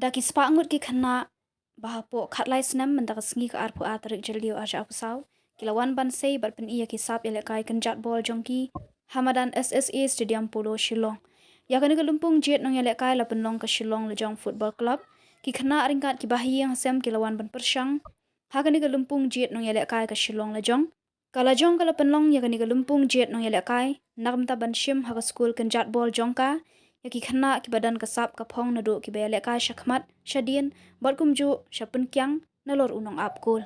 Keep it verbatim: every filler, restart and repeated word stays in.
Ïa ki spah ngut ki khynnah ba hapoh khatlai snem mynta ka sngi ka arphew ar tarik Jylliew arhajar arphew saw ki la wan ban sei bad pyni ïa ki sap ïalehkai kynjat bol jong ki ha madan S S A Stadium Polo Shillong. Ïa kane ka lympung jied nongïalehkai la pynlong ka Shillong Lajong Football Club. Ki khynnah ryngkat ki bahaïing hasem ki la wan ban pyrshang ha kane ka lympung jied nongïalehkai ka Shillong Lajong. Ka Lajong ka la pynlong ïa kane ka lympung jied nongïalehkai na ka bynta ban shim ha ka skul kynjat bol jong ka ïa ki khynnah kiba don ka sap ka phong naduh kiba ïalehkai shakhmat, shadien bad kumjuh sha pynkiang nalor u nongap kol.